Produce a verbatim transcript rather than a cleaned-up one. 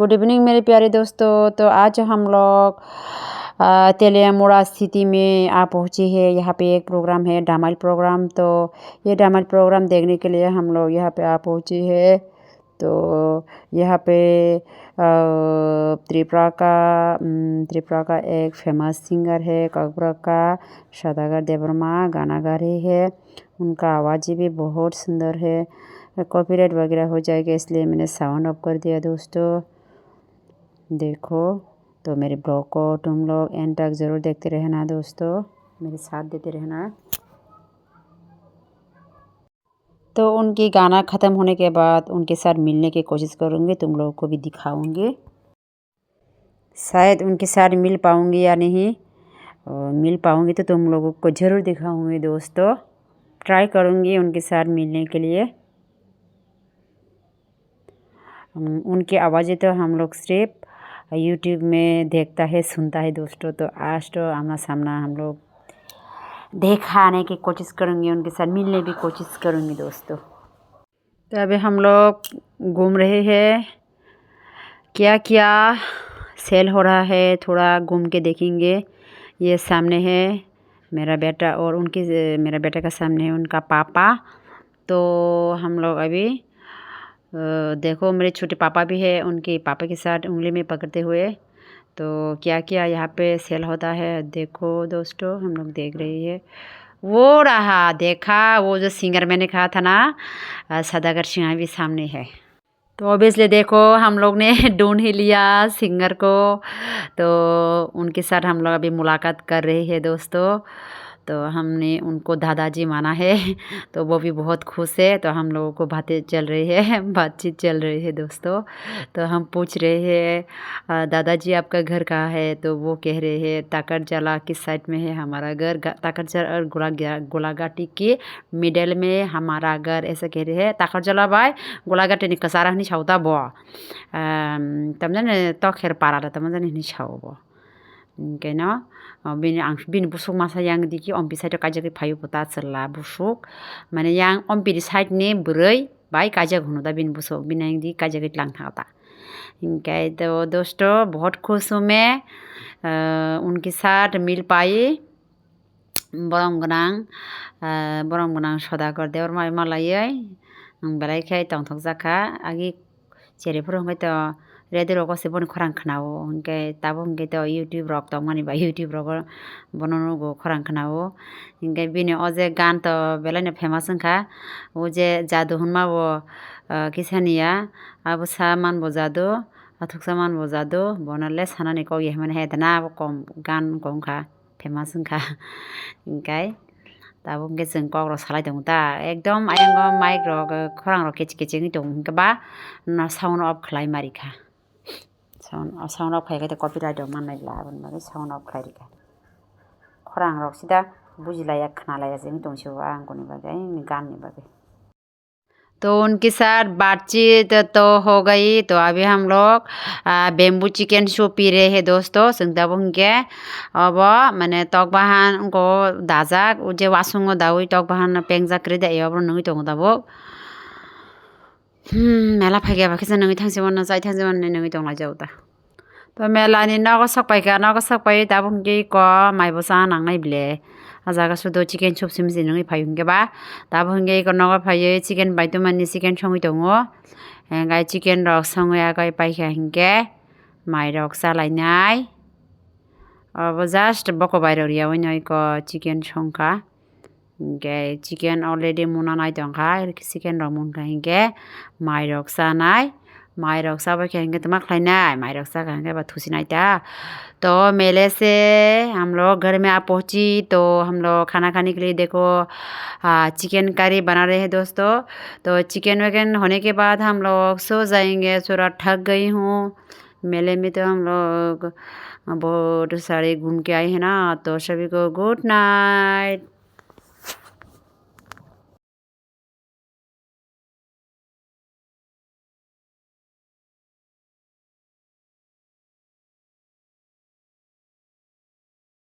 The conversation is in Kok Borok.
Good evening मेरे प्यारे दोस्तों। तो आज हम लोग, अ, तेलियामुड़ा सिटी में आ पहुँचे हैं। यहाँ पे एक प्रोग्राम है, धमाल प्रोग्राम। तो ये धमाल प्रोग्राम देखने के लिए हम लोग यहाँ पे आ पहुँचे हैं। तो यहाँ पे, अ, त्रिपुरा का, उम, त्रिपुरा का एक फेमस सिंगर है, ककबरक का सदागर देवर्मा गाना गा रही है। उनका आवाज़ भी बहुत सुंदर है। कॉपीराइट वगैरह हो जाएगा, इसलिए मैंने साउंड ऑफ कर दिया दोस्तों। देखो, तो मेरे ब्लॉग को तुम लोग एंड तक ज़रूर देखते रहना दोस्तों, मेरे साथ देते रहना। तो उनकी गाना ख़त्म होने के बाद उनके साथ मिलने की कोशिश करूँगी, तुम लोगों को भी दिखाऊँगी। शायद उनके साथ मिल पाऊँगी या नहीं, और मिल पाऊँगी तो तुम लोगों को ज़रूर दिखाऊँगी दोस्तों। ट्राई करूँगी उनके साथ मिलने के लिए। उम, उनकी आवाज़ें तो हम लोग सिर्फ YouTube में देखता है, सुनता है दोस्तों। तो आज तो आमना सामना हम लोग देखा आने की कोशिश करूँगी, उनके साथ मिलने की कोशिश करूँगी दोस्तों। तो अभी हम लोग घूम रहे हैं, क्या क्या सेल हो रहा है थोड़ा घूम के देखेंगे। ये सामने है मेरा बेटा और उनके, मेरा बेटा का सामने है उनका पापा। तो हम लोग अभी, अ, देखो मेरे छोटे पापा भी है, उनके पापा के साथ उंगली में पकड़ते हुए। तो क्या क्या यहाँ पे सेल होता है देखो दोस्तों, हम लोग देख रही है। वो रहा, देखा, वो जो सिंगर मैंने कहा था ना, अ, सदागर सिंह भी सामने है। तो ऑब्वियसली देखो, हम लोग ने ढूंढ ही लिया सिंगर को। तो उनके साथ हम लोग अभी मुलाकात कर रहे हैं दोस्तों। तो हमने उनको दादाजी माना है, तो वो भी बहुत खुश है। तो हम लोगों को बातें चल रही है, बातचीत चल रही है दोस्तों। तो हम पूछ रहे हैं, "अ, दादाजी, आपका घर कहाँ है?" तो वो कह रहे हैं, "ताकरजाला की साइड में है हमारा घर, गा-, ताकरजाला और गोलागा-, गोलाघाटी के मिडल में हमारा घर," ऐसा कह रहे हैं। Takarjala bai Golaghati ni kwcharo hinwi sao ta bo. Em, tamjani Tokher para da tamjani hinwi sao bo. Hinkhe no, o bini ang, bini busuk masa yang digi ompi side o kaijagwi phaio bo ta chwla busuk. Mane yang ompi ni side ni bwrwi bai kaijak hwnwi da bini busuk, bini yang digi kaijagwi tlang thango ta. Hinkhe to dosto bahut khush hu main, eh, unke saath mil paye. Borom gwnang, ah, borom gwnang Sodakor Debbarma malaiwi ang belai khe tongthokjak kha. Agi cheriphuru hwnkhe to radio rogo se boni khorang khwnao, hwnkhe tabuk hwnkhe to YouTube rok tongmani bai YouTube rogo bono nugo khorang khwnao. Hwnkhe bini o je gan to belaino famous wngkha, o je jadu hwnma bo, ah, kisa niya, abo sa manbo jadu, athuksa manbo jadu, bono le sanani kok ya hwnmani hai da na abo kom gan wngkha. Famous wngkha. Hinkhe tabuk hwnkhe chwng kokrok salai tongo ta. Ekdom ayang o mic rok, khorang rok kechik kechik wngwi tongo, hinkhe ba no sound off khlai ma rikha. Sound, sound off khaikhe copyright rok mannai bla, aboni bagwi sound off khlai rikha. Khorang rok sida bujilaiya, khwnalaiya se wngwi tongsibo, ang kuni bagwi, ayang ni gan ni bagwi. तो उनके साथ बातचीत तो हो गई। तो अभी हम लोग, आ, bamboo chicken soup पी रहे हैं दोस्तों। Chwng tabuk hwnkhe obo mane tok bahan wngkha o dajak, o je wasung o daui tok bahan pengjak kwrwi da, e obo nungwi tongo tabuk. Hmm, mela phaikhe aba khe nungwi thangsi mano, chai thangsi mano nungwi tonglaijak ta. To mela ni nogo sok paikha, nogo sok pai tabuk hwnkhe iko mai bo cha nangnai ble. A jaga sudo chicken soup simi se nungwi phai hwnkhe ba. Tabuk hwnkhe iko nogo phaiwi chicken bai tomani chicken songwi tongo. Hwnkhe chicken rok songwi agai paikha hwnkhe mai rok chalainai. Obo just boko bai rok riyaui no iko chicken songkha. Hinkhe chicken already muna nai tongkha, chicken rok munkha hinkhe mai rok chanai, mai rok chabai khe hinkhe tma khlainai, mai rok chakha hinkhe ba thusinai ta. तो मेले से हम लोग घर में आ पहुंची तो हम लोग खाना खाने के लिए देखो, आ, चिकन करी बना रहे हैं दोस्तों। तो चिकन वैकन होने के बाद हम लोग सो जाएंगे, थोड़ा थक गई हूँ। मेले में तो हम लोग बहुत सारे घूम के आए हैं ना, तो सभी को गुड नाइट।